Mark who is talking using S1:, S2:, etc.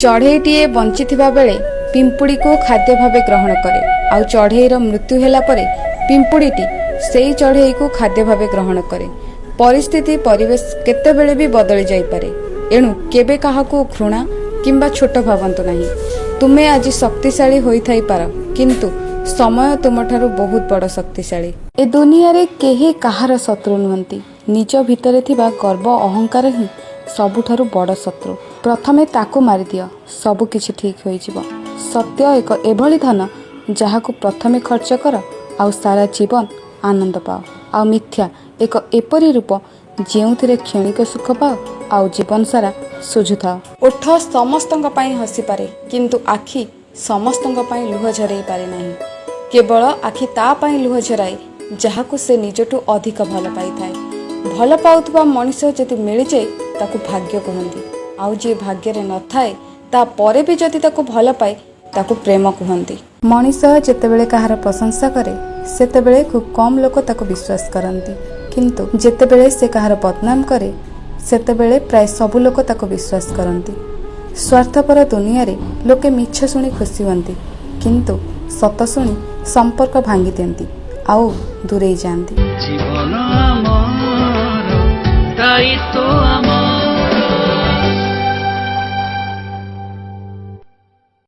S1: ଚଢ଼େଇଟିଏ ବଞ୍ଚିଥିବା ବେଳେ ପିମ୍ପୁଡ଼ିକୁ ଖାଦ୍ୟ ଭାବେ ଗ୍ରହଣ କରେ, ଆଉ ଚଢ଼େଇର ମୃତ୍ୟୁ ହେଲା ପରେ ପିମ୍ପୁଡ଼ିଟି ସେଇ ଚଢ଼େଇକୁ ଖାଦ୍ୟ ଭାବେ ଗ୍ରହଣ କରେ। ପରିସ୍ଥିତି, ପରିବେଶ କେତେବେଳେ ବି ବଦଳି ଯାଇପାରେ। ଏଣୁ କେବେ କାହାକୁ ଘୃଣା କିମ୍ବା ଛୋଟ ଭାବନ୍ତୁ ନାହିଁ। ତୁମେ ଆଜି ଶକ୍ତିଶାଳୀ ହୋଇଥାଇପାର, କିନ୍ତୁ ସମୟ ତୁମଠାରୁ ବହୁତ ବଡ଼ ଶକ୍ତିଶାଳୀ। ଏ ଦୁନିଆରେ କେହି କାହାର ଶତ୍ରୁ ନୁହନ୍ତି। ନିଜ ଭିତରେ ଥିବା ଗର୍ବ, ଅହଙ୍କାର ହିଁ ସବୁଠାରୁ ବଡ଼ ଶତ୍ରୁ। ପ୍ରଥମେ ତାକୁ ମାରିଦିଅ, ସବୁ କିଛି ଠିକ୍ ହୋଇଯିବ। ସତ୍ୟ ଏକ ଏଭଳି ଧନ, ଯାହାକୁ ପ୍ରଥମେ ଖର୍ଚ୍ଚ କର ଆଉ ସାରା ଜୀବନ ଆନନ୍ଦ ପାଅ, ଆଉ ମିଥ୍ୟା ଏକ ଏପରି ରୂପ, ଯେଉଁଥିରେ କ୍ଷଣିକ ସୁଖ ପାଅ ଆଉ ଜୀବନ ସାରା ଶୁଝୁଥାଅ। ଓଠ ସମସ୍ତଙ୍କ ପାଇଁ ହସିପାରେ, କିନ୍ତୁ ଆଖି ସମସ୍ତଙ୍କ ପାଇଁ ଲୁହ ଝରେଇ ପାରେ ନାହିଁ। କେବଳ ଆଖି ତା ପାଇଁ ଲୁହ ଝରାଏ, ଯାହାକୁ ସେ ନିଜଠୁ ଅଧିକ ଭଲ ପାଇଥାଏ। ଭଲ ପାଉଥିବା ମଣିଷ ଯଦି ମିଳିଯାଏ, ତାକୁ ଭାଗ୍ୟ କୁହନ୍ତି, ଆଉ ଯିଏ ଭାଗ୍ୟରେ ନଥାଏ, ତାପରେ ବି ଯଦି ତାକୁ ଭଲ ପାଏ, ତାକୁ ପ୍ରେମ କୁହନ୍ତି। ମଣିଷ ଯେତେବେଳେ କାହାର ପ୍ରଶଂସା କରେ, ସେତେବେଳେ ଖୁବ୍ କମ୍ ଲୋକ ତାକୁ ବିଶ୍ୱାସ କରନ୍ତି, କିନ୍ତୁ ଯେତେବେଳେ ସେ କାହାର ବଦନାମ କରେ, ସେତେବେଳେ ପ୍ରାୟ ସବୁ ଲୋକ ତାକୁ ବିଶ୍ୱାସ କରନ୍ତି। ସ୍ୱାର୍ଥପର ଦୁନିଆରେ ଲୋକେ ମିଛ ଶୁଣି ଖୁସି ହୁଅନ୍ତି, କିନ୍ତୁ ସତ ଶୁଣି ସମ୍ପର୍କ ଭାଙ୍ଗି ଦିଅନ୍ତି ଆଉ ଦୂରେଇ ଯାଆନ୍ତି।
S2: ଜୀବନ ଆମର ଦାୟିତ୍ୱ।